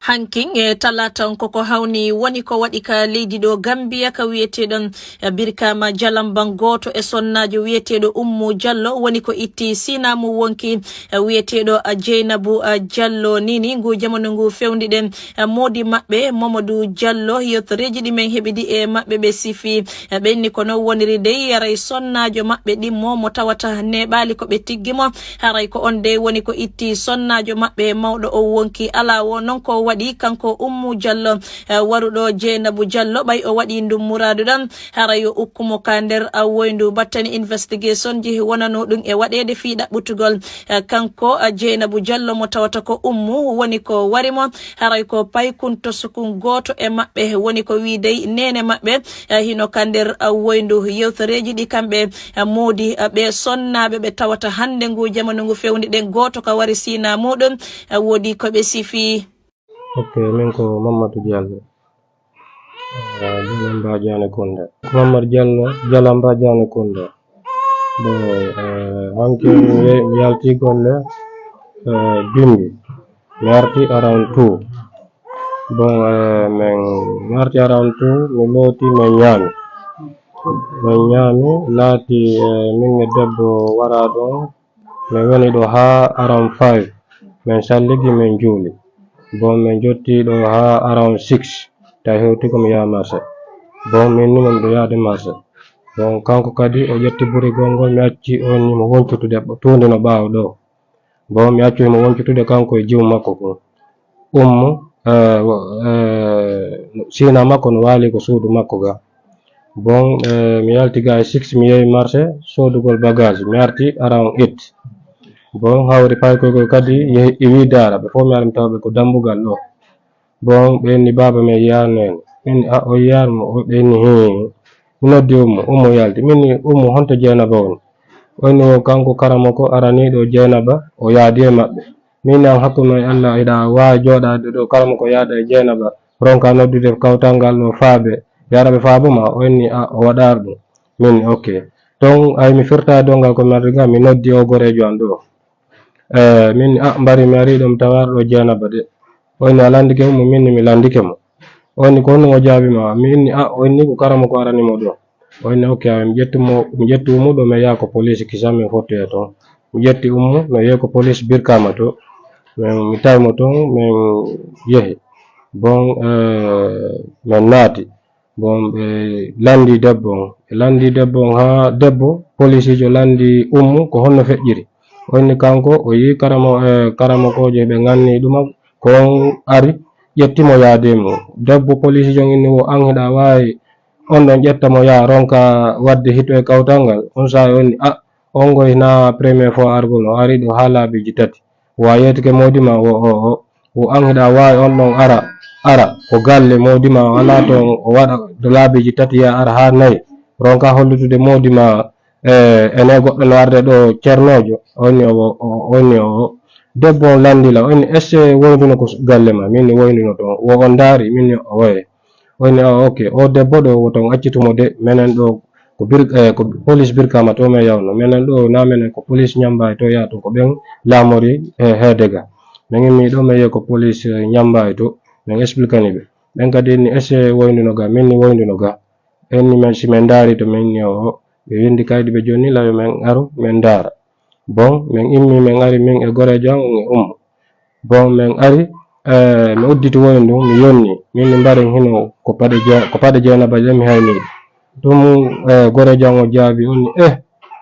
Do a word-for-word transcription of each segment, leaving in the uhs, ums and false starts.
Hankin e talaata on, koko hawni woni ko waɗi ka leydi ɗo Gambiya, ka wiyeteeɗon, eh, Birkama Jalamban, gooto e sonnaajo wiyeteeɗo Ummu Jallo woni ko itti sina mum wonki, eh, wiyeteeɗo, eh, Jeynabu, eh, Jallo. Nini ngu jamanu ngu fewndi ɗen, eh, moodi maɓɓe Momodou Jallo, yottoreeji ɗi men heɓidi e maɓɓe ɓe sifi, eh, ɓenni ko non woniri dey, haray sonnaajo maɓɓe ɗimmo mo tawata neeɓaali ko ɓe tiggi mo, haray ko on dey woni ko itti sonnaajo maɓɓe mawɗo o wonki. Alaa wo non ko waɗi kanko Ummu Jallo, eh, waruɗo Jeynabu Jallo, ɓay o waɗi ndun muraadu ɗan, haray yo ukku mo ka nder a woyndu. Battani investigation ji wonano ɗum e waɗeede fii ɗaɓɓutugol, eh, kanko, eh, Jeynabu Jallo mo tawata ko Ummu woni ko wari mo, haray ko paykun to sukun gooto e maɓɓe woni ko wiidey neene maɓɓe, eh, hino ka nder, eh, woyndu. Yewtereeji ɗi kamɓe, eh, moodi, eh, ɓe sonnaaɓe ɓe tawata hannde ngu jamanu ngu fewndi ɗen gooto ka wari sina muɗum, eh, woodi ko ɓe sifi. Ok, min ko Mamadou Diallo. Eh, Jalamba Diané Kounda. Mamadou Diallo, Jalamba Diané Kounda. Bon, eh, hanki mi ye-, mi yalti golle, eh, bimbi. Mi arti around two. Bon, eh, min, mi arti around two, mi looti, min ñaami. Min ñaami, laati, eh, min e debbo wara ɗo, min woni ɗo haa around five. Min salligi, min juuli. Bon, min jotti ɗo haa around six. Tawi hewti ko mi yaha marché. Bon, min ni mo miɗo yahde marché. Bon, kanko kadi o ƴetti burigol ngol, mi acci on ni mo woncutude, tuundi no ɓaawo ɗo. Bon, mi accu himo woncutude kanko e jiw makko ko. Ummu, eh, wo-, eh, sina makko no waali ko suudu makko ga. Bon, eh, mi yalti ga e six, mi yehi marché, soodugol bagage, mi arti around eight. Bon, hawri paykoygol kadi yehi, iwi daara, ɓe fof mi ari mi tawa ɓe ko dambugal ɗo. Bon, ɓe inni, "Baaba men yiyaano en." Min, "A, o yiyaano mo?" O, ɓe inni, "Hii." Mi noddi Ummu, Ummu yalti. Min ni, "Ummu, honto Jeynaba woni?" O inni, "O kanko karamoko araniiɗo Jeynaba, o yaadi e maɓɓe." Min ni, "An hakkunde e Allah, hiɗa waawi jooɗaade ɗo, karamoko yaada e Jeynaba, ronka noddude kawtal ngal ɗo faabe, yara ɓe faabo ma?" O inni, "A, o waɗaari ɗum." Min ni, "Ok." Ton, ay mi firta e dongal ko mi ardi ga, mi noddi o goreejo an ɗo. Eh, min, "A, mbari mi ari ɗo mi tawaari ɗo Jeynaba de." O inni, "A landike mo?" Min ni, "Mi landike mo." O inni, "Ko honno o jaabi ma?" Mi inni, "A," o inni, "Ko karamoko arani mo ɗo." O inni, "Ok, awa, mi ƴettu mo, mi ƴettu mo ɗo, mi yaha ko police, kisan min fottoya ton." Mi ƴetti Ummu, mi yehi ko police Birkama to. Min, mi tawi mo ton, min yehi. Bon, eh, min naati. Bon, ɓe landi debbo on. Ɓe landi debbo on haa debbo, polisiijo landi Ummu, ko honno feƴƴiri. O inni kanko, o yii karamo-, eh, karamokoojo ɓe nganni ɗuma, ko on ari, ƴetti mo yaade mo. Debbo polisiijo on inni, "Wo an hiɗa waawi on ɗon ƴetta mo yaa ronka waɗde hito e kawtal ngal?" On saa'i o inni, "A, on ngoy na première fois argol, o ari ɗo haa laabiiji tati. Wa yeetike moodi ma o, o, o, o an hiɗa waawi on ɗon ara, ara ko galle moodi ma o alaa toon, o waɗa to laabiiji tati, yaa ara haa nayi, ronka hollutude moodi ma, e, ene goɗɗo no arde ɗo cernoojo." O inni o, o, o inni o, debbo on lanndi la, o inni, "Est-ce que woynduno ko galle ma?" Min ni woynduno toon. Wo on ndaari? Min ni o waye. O inni, "Ah, ok, o debbo ɗo, woto on accitu mo de, menen ɗo ko Bir-, eh, ko police Birkama to men yawno. Menen ɗo na menen ko police Ñambaay to, yaa ton ko ɓen laamori, eh, heede ga. Men immi ɗo, men yehi ko police, eh, Ñambaay to, men expliquani ɓe. Ɓen kadi inni, est-ce que woynduno ga?" Min ni woynduno ga. En ni men, si men ndaari to, men ni o, ɓe windi kaydi ɓe jonni layo men aru, men ndaara. Bon, men immi, men ari, min e goreejo an, on e Ummu. Bon, min ari, eh, mi udditi woyndu, mi yonni. Min mi mbari hino ko paɗe Je-, ko paɗe Jeynaba ɗe mi hayni. Ɗum, eh, goreejo an o jaabi, on ni, "Eh,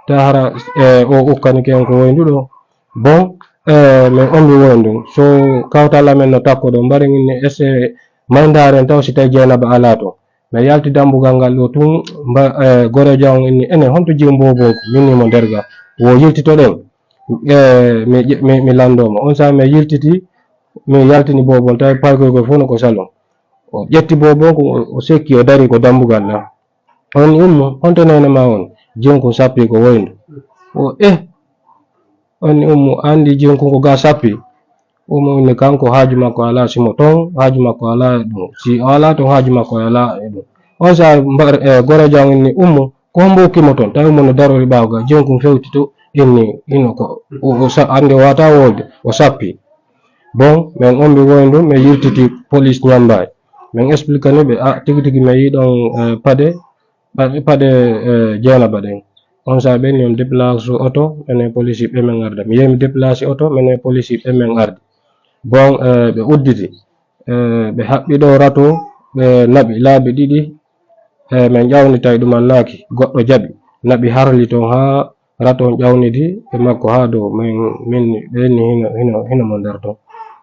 ta hara, eh, o ukkanike en ko woyndu ɗo." Bon, eh, min ombi woyndu. So kawtal amen no takko ɗo, mbari min ni, "Est-ce que may ndaaren taw si tawi Jeynaba alaa to?" Mi yalti dambugal ngal ɗo tun, mba-, eh, goreejo an on inni, "Ene, honto jiw mboobon?" Min ni mo nder ga. "Wo yiltitoɗen." Eh, mi ƴe-, mi, mi lanndoo mo. On saa'i mi yiltiti, mi yaltini boobon, tawi paykoy koy fof no ko salon. O ƴetti boobon ko o, o sekki, o dari ko dambugal na. On Ummu, "Honto neene ma on?" Jinkun sappi ko woyndu. O, eh! On Ummu, anndi jinkun ko ga sappi? Ummu inni kanko haaju makko alaa, si mo ton, haaju makko alaa e ɗum. Si o alaa ton, haaju makko alaa e ɗum. On saa'i mbar-, eh, goreejo an inni, "Ummu, ko hombo ukki mo ton?" Tawi Ummu no darori ɓaawo ga, jinkun fewti to, inni, ino ko, o, o sa-, anndi o wata wolde, o sappi. Bon, min ombi woyndum, min yiltiti police Ñambaay. Min explique ni ɓe, ah, tigi tigi min yi'i ɗon, eh, paɗe, paɗe, paɗe, eh, jeenaba ɗen. On saa'i ɓe ni on déplace oto, menen police ɓe min arda. Mi yehi mi déplace oto, menen police ɓe min ardi. Bon, eh, ɓe udditi. Eh, ɓe haɓɓi ɗo rato, ɓe naɓi laabi ɗiɗi. Eh, min ƴawni tawi ɗum annaaki. Goɗɗo jaɓi. Naɓi harli ton haa rato on ƴawnidi e makko haa dow. Min, min, ɓe ni hino, hino, hino mo nder ton.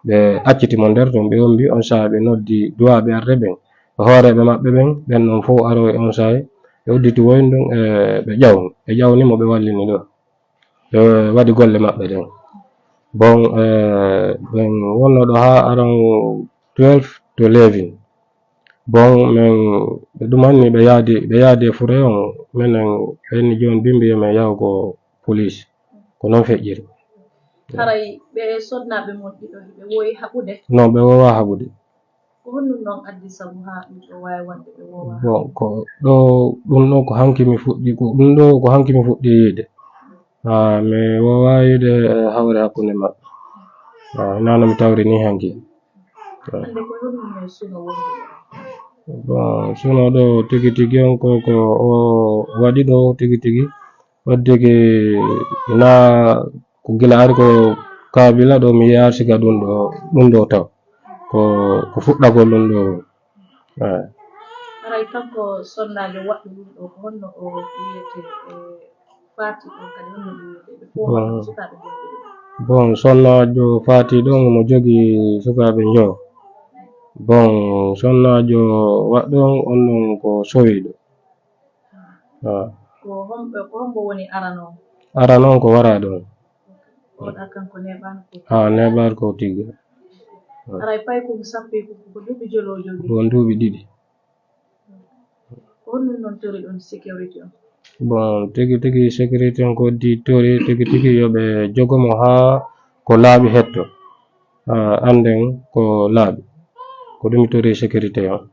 Ɓe acciti mo nder ton, ɓe ombi, on saa'i ɓe noddi duwaaɓe arde ɓen. Hooreeɓe maɓɓe ɓen, ɓen non fow aroyi on saa'i. Ɓe udditi woyndum, eh, ɓe ƴawni. Ɓe ƴawni mo, ɓe wallini ɗo. Ɓe waɗi golle maɓɓe ɗen. Bon, eh, ɓen wonno ɗo haa aran twelve to eleven. Bon, min, ɓe ɗum anni ɓe yaadi, ɓe yaadi e fure on, menen ɓe ni jooni bimbi yo min yahu ko police. Ko non feƴƴiri. Haray ɓe sonnaaɓe mon ɗiɗo, ɓe woowi haɓude? Non, ɓe woowaa haɓude. Ko honɗum ɗon addi sabu haa ɓe ɗo waawi wonde ɓe woowaa? Bon, ko ɗo, ɗum ɗo ko hanki mi fuɗɗi, ko ɗum ɗo ko hanki mi fuɗɗi yiide. Ah, mi woowaa yiide, eh, hawre hakkunde maɓɓe. Ah, hinaa no mi tawri ni hanki. Ah. Hannde ko honɗum e suno wonduɗo? Bon, suno ɗo tigi tigi on ko, ko o waɗi ɗo tigi tigi. Wadde ke na ko gila ari ko Kaabila ɗo mi yaha siga ɗum ɗo, ɗum ɗo taw. Ko, ko fuɗɗagol ɗum ɗo. Eh. Haray kanko sonnaajo waɗɗo ɗum ɗo, ko honno o wiyete, e Faati ɗon kadi, honno ɗum wiyete? Ɓe fof Bon. Sukaaɓe ɓe. Bon, sonnaajo Faati ɗon mo jogi sukaaɓe njo. Bon, sonnaajo waɗɗo on, on ɗon ko sowiiɗo. Ah. Ko hom-, ko hombo woni arano? Arano on ko wara ɗon. Oɗa kanko neɓan ko. Ah, neɓan ko tigi. Ah. Aray pay ko sappi ko, ko duuɓi jolo jogi. Bon, duuɓi ɗiɗi. Ko honɗum non tori ɗon sécurité on? Bon, tigi tigi sécurité on ko di tori tigi tigi yo ɓe jogo mo haa ko laaɓi hetto. Ah, anden ko laaɓi. Ko ɗum tori sécurité on.